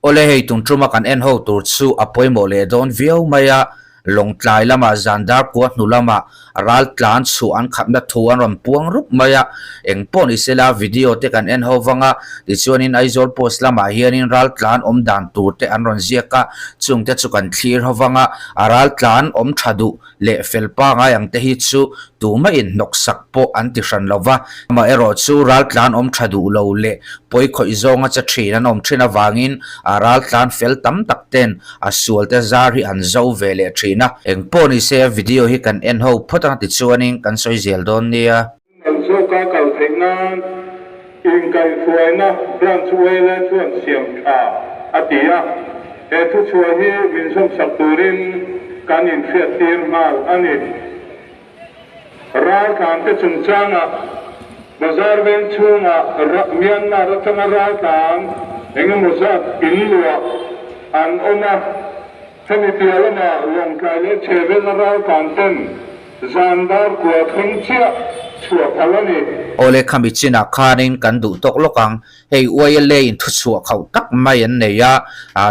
Awle hei tung tuma kan en ho tur chu a pawimawh leh dawn viau mai a, Lawngtlai lama zan dar kua hnu lama ral tlan chhuah an khatna thu an rawn puang rup mai a, eng pawh ni sela video te kan en ho vang a, tichuanin Aizawl Post lamah hianin ral tlan awm dan tur te an rawn ziak a, chungte chu kan thlir ho vang a, a ral tlan awm tha duh leh fel pangai ang te hi chu tumah in hnawk sak pawh an ti hran lo va, amaherawh chu raltlan awm tha duh lo leh pawi khawih zawnga che thin an awm thin avangin a raltlan fel tam tak ten a sual te zar hi an zo ve leh thin a. Engpawh ni se video hi kan en ho phawt ang tichuanin kan sawi zel dawn nia. Kan zawka kal theih nan inkaihhruaina Branch Uaile chuan siam tha a ti a, he thuchhuah hi min zawmsak turin kan inhriattir nghal a ni. Raltlante chungchangah Bazar veng chhungah Myanmar atanga raltlan engemaw zat inluah an awm a, hemi piah lamah Lawngtlai leh Chhevelna raltlan ten Zan dar kua thleng chiah chhuah phal a ni. Awle khami chinah khanin kan duh tawk lawk ang. Hei YLA in thuchhuah khauh tak mai an nei a,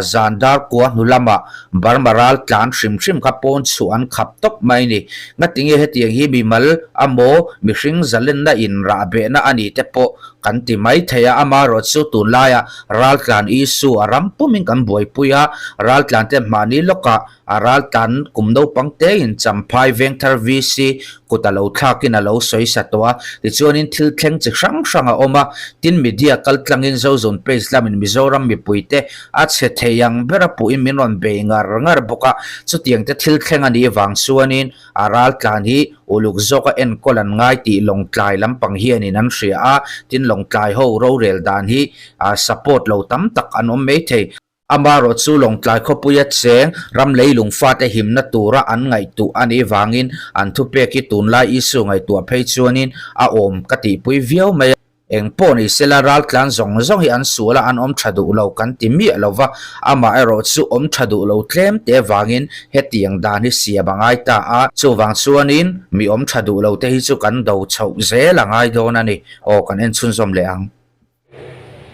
zan dar kua hnu lamah Burma ral tlan hrim hrim kha pawn chhuah an khap tawp mai ni. Ngatinge hetiang hi mimal amaw mihring zalenna in rahbehna a ni te pawh kan ti mai thei a, amaherawh chu tunlaiah raltlan issue a ram pumin kan buaipui a, raltlan te mahni lawkah A raltlan kum naupang tein Champhai Vengthar VC kut a lo thlakin a lo sawi sa tawh a, tichuanin thil thleng chi hrang hrang a awm a, tin media kaltlangin Zozun page lamin Mizoram mipuite a chhe thei ang bera puhin min rawn bei ngar ngar bawk a, chutiang te thil thleng a nih vang chuanin a raltlan hi uluk zawka enkawl an ngai tih Lawngtlai lampang hianin an hria a, tin Lawngtlai ho rorel dan hi support lo tam tak an awm maithei. Amaherawh chu Lawngtlai khawpuia cheng ram leilung fate himna tura an ngaihtuah a nih vangin an thupek hi tunlai issue ngaihtuah phei chuanin a awm ka tihpui viau mai a. Eng pawh ni sela raltlan zawng zawng hi an sual a, an awm tha duh lo kan ti miah lo va, amaherawh chu awm tha duh lo tlem te vangin hetiang dan hi siam a ngai ta a, chuvang chuanin mi awm tha duh lo te hi chu kan do chhoh zel a ngai dawn a ni. Aw kan en chhunzawm leh ang.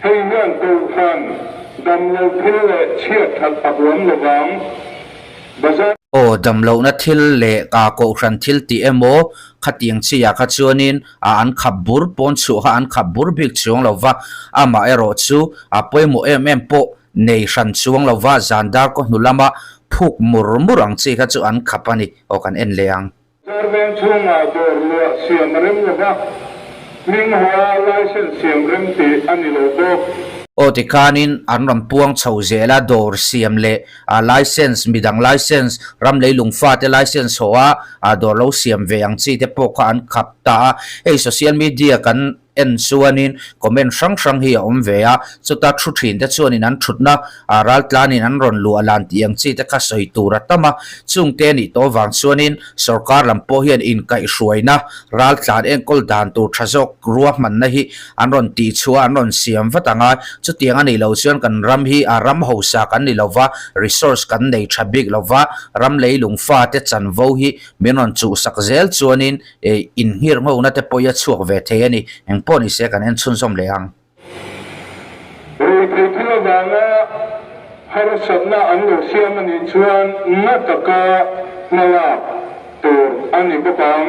Hei hian Kohhran damlo thil leh chhiat that a huam lo vang. Bazar. Aw, damlohna thil leh ka Kohhran thil tih emaw khatiang chiah kha chuanin a an khap bur pawn chhuah kha an khap bur bik chuang lo va, amah erawh chu a pawimawh em em pawh nei hran chuang lo va, zan dar kaw hnu lama phuk mur mur ang chi kha chu an khap a ni. Aw, kan en leh ang. Bazar veng chhungah dawr luah siam a rem lova, hming hoa license siam rem tih a ni lo bawk. Aw tikhanin an rawn puang chho zel a, dawr siam leh a license, midang license, ram leilung fate license haw a, a dawr lo siam ve ang chi te pawh kha an khap ta a. Hei social media kan en chuanin comment hrang hrang hi a awm ve a, chuta thu thin te chuanin an thutna ah raltlanin an rawn luah lan tih ang chi te kha sawi tur a tam a, chungte nih tawh vang chuanin sorkar lam pawh hian inkaihhruaina raltlan enkawl dan tur tha zawk ruahmanna hi an rawn tihchhuah a, an rawn siam vat ang a, chutiang a nih loh chuan kan ram hi a ram hausa kan ni lova, resource kan nei tha bik lova, ram leilung fate chanvo hi min rawn chuhsak zel chuanin Eh, inhngir nghona te pawh i a chhuak ve thei a ni. Eng pawh ni se kan en chhunzawm leh ang. Ruithei thil avanga harsatna an lo siam a nih chuan na taka hmalak tur a ni bawk ang.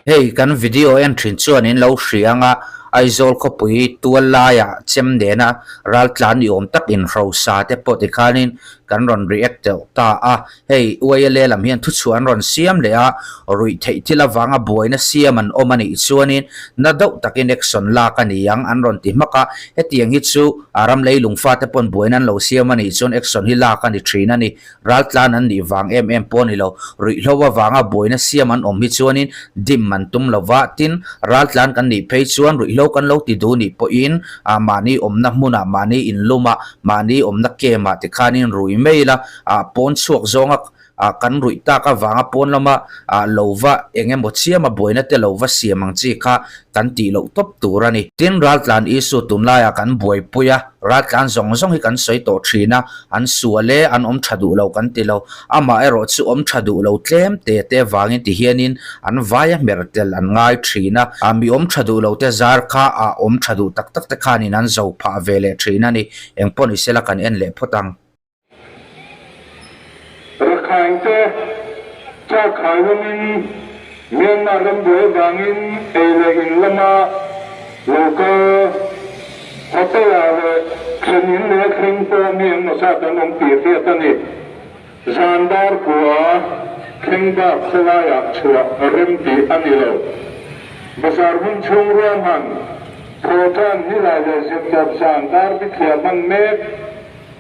Hei kan video en thin chuan in lo hria anga Aizawl khawpui tual laiah chem nena raltlan ni awm tak in hrosa te pawh tikhanin kan rawn react deuh ta a. Hei YLA lam hian thuchhuah an rawn siam leh a, ruih theih thil avanga buaina siam an awm a nih chuanin na deuh takin action lak a ni ang an rawn ti hmak a, hetiang hi chu a ram leilung fate pawn buaina an lo siam a nih chuan action hi lak a ni thin a ni. Raltlan an nih vang em em pawh a ni lo, ruihhlo avanga buaina siam an awm hi chuanin dim an tum lo va, tin raltlan kan nih phei chuan ruihhlo kan lo ti duh nih pawhin mahni awmna hmunah mahni inlumah mahni awmna camp ah tikhanin rui mai ila, ah pawn chhuak zawnga Ah kan ruih tak avanga pawn lama ah lo va eng emaw chiama buaina te lo va siam ang chi kha kan tih loh tawp tur a ni. Tin, raltlan Isu tunlaiah kan buaipui a, raltlan zawng zawng hi kan sawi tawh thin a, an sual e, an awm tha duh lo kan ti lo. Amah erawh chu awm tha duh lo tlem te te vangin ti hianin an vaia hmer tel an ngai thin a, ah mi awm tha duh lo te zar kha ah awm tha duh tak tak te khanin an zo phah ve leh thin a ni. Engpawh ni sela kan en leh phawt ang. Rakhine te chakkhai lamin Myanmar ram buai avangin ei leh in lama lo kal hotel ah leh thlen in leh thleng pawh mi engmaw zat an awm tih hriat a ni. Zan dar kua thleng bak khawlaiah chhuah rem tih a ni lo. Bazar hmun chhung ruahman Thawhtan nilai leh zirtawp zan dar bithliah hman mek.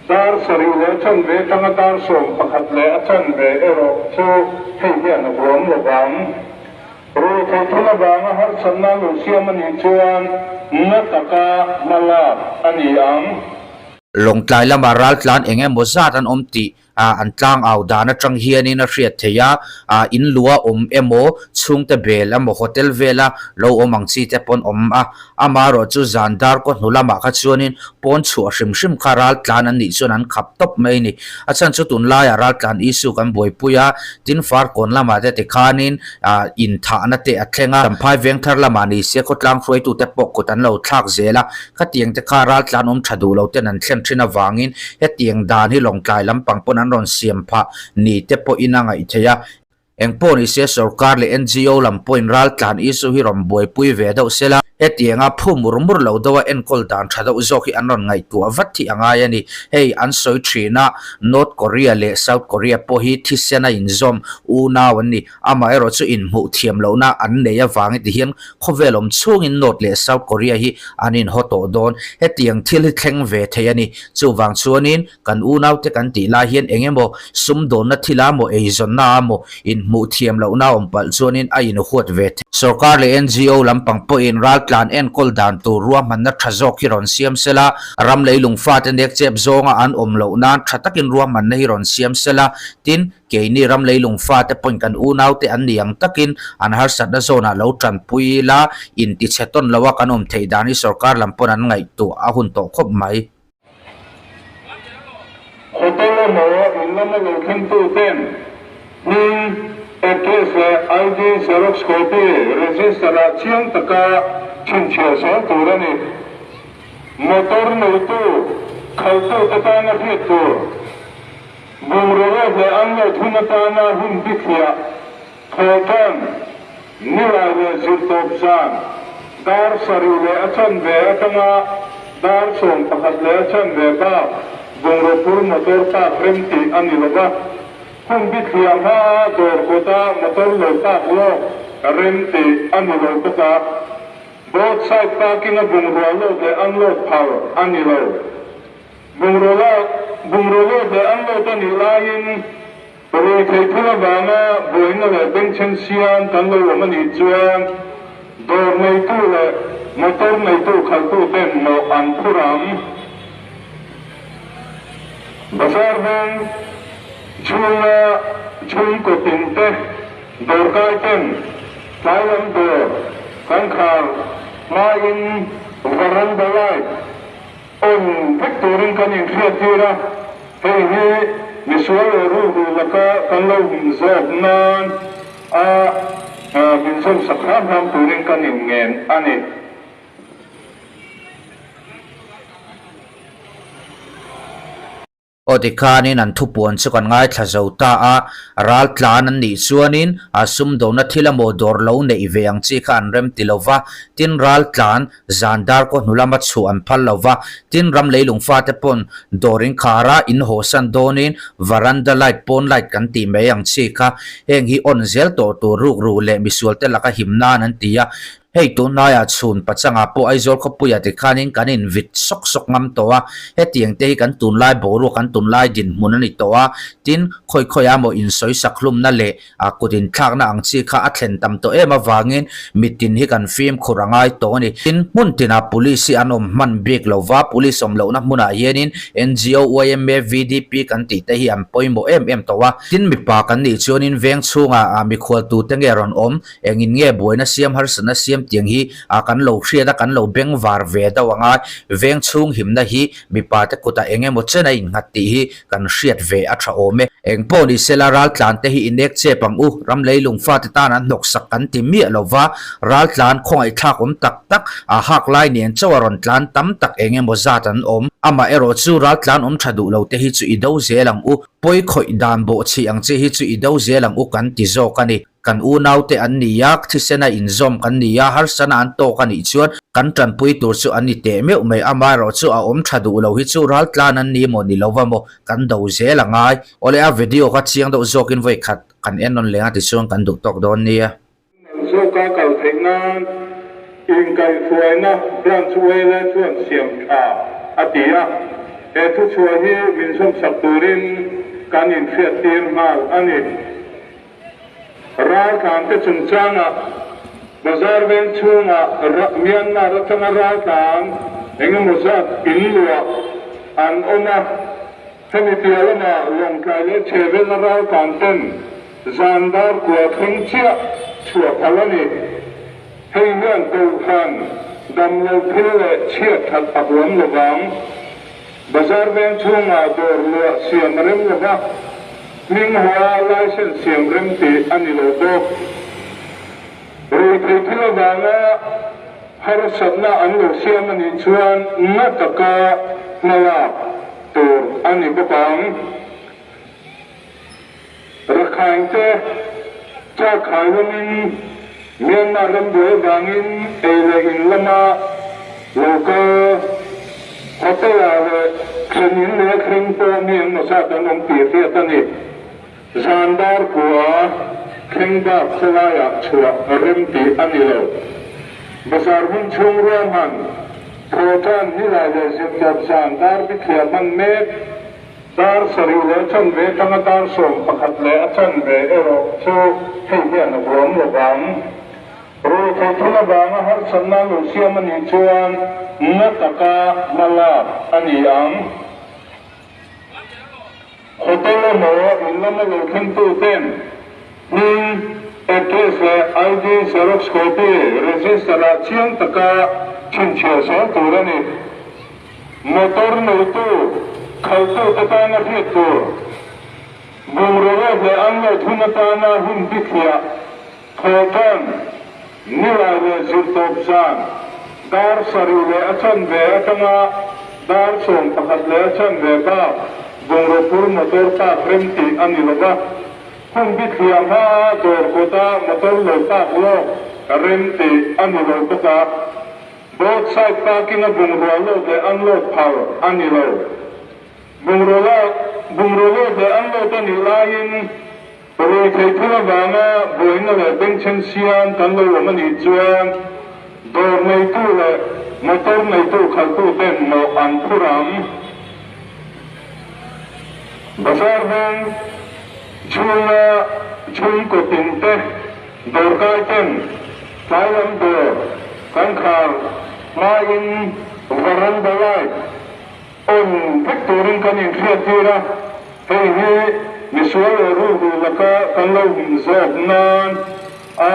Dar sarih leh a chanve atanga dar 11 leh a chanve erawh chu hei hian a huam lo vang. Ruihtheih thil avanga harsatna lo siam a nih chuan na taka hma lak a ni ang. Lawngtlai lama raltlan eng emaw zat an awm tih an tlang au dan atang hianin a hriat theih a, in lua awm emaw chhungte bel emaw hotel vela lo awm ang chi te pawn awm a, Amaherawh chu zan dar kaw hnu lamah kha chuanin pawn chhuah hrim hrim kha raltlan an nih chuan an khap tawp mai a ni. A chhan chu tunlaiah raltlan issue kan buaipui a, tin Farkawn lamah te tikhanin inthahna te a thleng a, Champhai Vengthar lamah ni se khawtlang hruaitute pawh kut an lo thlak zel a, khatiang te kha raltlan awm tha duh lo ten an thlen thin avangin hetiang dan hi Lawngtlai lampang pawn an rawn siam phah ni te pawhin a ngaih theih a. Engpawh ni se sorkar leh NGO lam pawhin raltlan issue hi rawn buaipui ve deuh se la, hetianga phu mur mur lo deuha enkawl dan tha deuh zawk hi an rawn ngaihtuah vat hi a ngai a ni. Hei an sawi thin a, North Korea leh South Korea pawh hi thisen a inzawm unau an ni. Amaherawh chu inhmuh thiam lohna an nei avangin tihian khawvel awm chhungin North leh South Korea hi an inhaw tawh dawn. Hetiang thil hi thleng ve thei a ni. Chuvang chuanin Kan unaute kan tih lai hian eng emaw sumdawnna thila maw eizawnna a maw inhmuh thiam lohna awm palh chuanin a inhuat ve thei. Sorkar leh NGO lampang pawhin raltlan enkawl dan tur ruahmanna tha zawk hi rawn siam sela, ram leilung fate nek chep zawnga an awm loh nan tha takin ruahmanna hi rawn siam sela, tin, keini ram leilung fate pawhin kan unaute an ni ang takin an harsatna zawnah lo tanpui ila, intichhe tawn loa kan awm theih dan hi sorkar lam pawn an ngaihtuah a hun tawh khawp mai. Hotel emaw in lama lo thlengtu ten hming, address leh ID xerox copy register ah chiang taka chhinchhiah zel tur a ni. Motor neitu, khalhtute tana hriat tur, bungraw lawk leh unload hun atana hun bithliah, thawhtan, Nilai leh zirtawp zan dar sarih leh a chanve atanga dar 11 leh a chanve bak bungraw phur motor park rem tih a ni lo va, hun bithliah hmaa dawr kawta motor lo park lawk rem tih a ni lo bawk a, road side parking-a bungrua load leh unload phal a ni lo. Bungraw bungraw load leh unload a nih laiin Ruihtheih thil avanga buaina leh bengchheng siam kan lo awm a nih chuan dawr neitu leh motor neitu khalhtu ten mawh an phur ang. Bazar veng chhunga chhungkaw tin te dawrkai ten tlai lam dawr kan khar hmain veranda light On vek turin kan inhriattir a, hei hi misual leh rulru laka kan lo hum zawk nan a min zawmsak hram hram turin kan inngen a ni. Aw tikhanin an thupuan chu kan ngaithla zo ta a, raltlan an nih chuanin a sumdawna thil emaw dawr lo neih ve ang chi kha an rem ti lo va, tin raltlan zan dar kaw hnu lama chhuah an phal lo va, tin ram leilung fate pawn dawr inkhar a in hawsan dawnin varanda light pawn light kan tih mai ang chi kha heng hi on zel tawh tur rukru leh misualte laka him nan an ti a. Hei tunlaiah chhun pachangah pawh Aizawl khawpuiah tikhanin kan invit sawk sawk ngam tawh a, hetiang te hi kan tunlai boruak kan tunlai dinhmun a ni tawh a, tin khawi khawiah maw insawisak hlumna leh a kut inthlakna ang chi kha a thlen tam tawh em avangin mitin hi kan fimkhur a ngai tawh a ni. Tin, hmun tinah Police hi an awm hman bik lo va, Police awm lohna hmunah hianin NGO, yma, VDP kan tih te hi an pawimawh em em tawh a. Tin, mipa kan nih chuanin veng chhungah mikhualtute nge rawn awm, engin nge buaina siam harsatna siam tiang hi kan lo hriat a, kan lo bengvar ve deuh ang a, veng chhung himna hi mipa te kutah eng emaw chen a innghat tih hi kan hriat ve a tha awm e. Eng pawh ni sela raltlan te hi inek chep ang u, ram leilung fate tan an hnawksak kan ti miah lo va, raltlan khawngaihthlak awm tak tak a hak lai nen chauh a rawn tlan tam tak eng emaw zat an awm. Amaherawh chu raltlan awm tha duh lo te hi chu i do zel ang u, pawi khawih dan bawhchhi ang chi hi chu i do zel ang u kan ti zawk a ni. Kan unaute an ni a, thisena inzawm kan ni a, harsana an tawk a nih chuan kan tanpui tur chu an ni teh meuh mai. Amaherawh chu a awm tha duh lo hi chu raltlan an ni maw ni lo va maw kan do zel a ngai. Awle a video kha chiang deuh zawkin vawi khat kan en nawn leng a tichuan kan duh tawk dawn nia. Nal zawka kal theih nan inkaihhruaina Branch Wele chuan siam tha a ti a, he thuchhuah hi min zawmsak turin kan inhriattir nghal a ni. Raltlante chungchangah Bazar veng chhungah Myanmar atanga raltlan engemaw zat in luah an awm a, hemi piah lamah Lawngtlai leh Chhevela raltlan ten zan dar kua thleng chiah chhuah phal a ni. Hei hian Kohhran damlo thil leh chhiat that a huam lovang. Bazar veng chhungah dawr luah siam a rem lova, hming hua license siam rem tih a ni lo bawk. Ruithei thil avanga harsatna an lo siam a nih chuan na taka hmalak tur a ni bawk ang. Rakhine-te chak khai lamin Myanmar rambuai avangin ei leh in lama lo kal hotel-ah leh thlen in leh thleng pawh mi engmaw zat an awm tih hriat a ni. Zan dar kua thleng bak khawlaiah chhuah rem tih a ni lo. Bazar hmun chhung ruahman Thawhtan Nilai leh Zirtawp zan dar bithliah hman mek. Dar sarih leh a chanve atanga dar 11 leh a chanve erawh chu hei hian a huam lo vang. Ruihtheih thil avanga harsatna lo siam a nih chuan na taka hma lak a ni ang. Hotel emaw in lama lo thlengtu ten hming, address leh ID xerox copy register-ah chiang taka chhinchhiah zel tur a ni. Motor neitu, khalhtute tana hriat tur, bungraw rawt leh an load hun atana hun bithliah, thawhtan, nilai leh zirtawp zan, dar sarih leh a chanve atanga dar 11 leh a chanve bak bungraw phur motor park rem tih a ni lova, hun bithliah hmaa dawr kawta motor lo park lawk rem tih a ni lo bawk a. Road side parking a bungrua load leh unload phal a ni lo. Bungrua lak, bungrua load leh unload a nih laiin ruihtheih thil avanga buaina leh bengchheng siam kan lo awm a nih chuan dawr neitu leh motor neitu khalhtu ten mawh an phur ang. Bazar veng chhunga chhungkaw tinte Dawrkai ten tlai lam dawr kan khar hmain veranda light on vek turin kan inhriattir a, hei hi misual leh rulru laka kan lo hum zawk nan a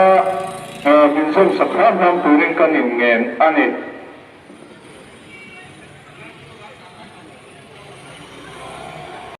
min zawmsak hram hram turin kan inngen a ni.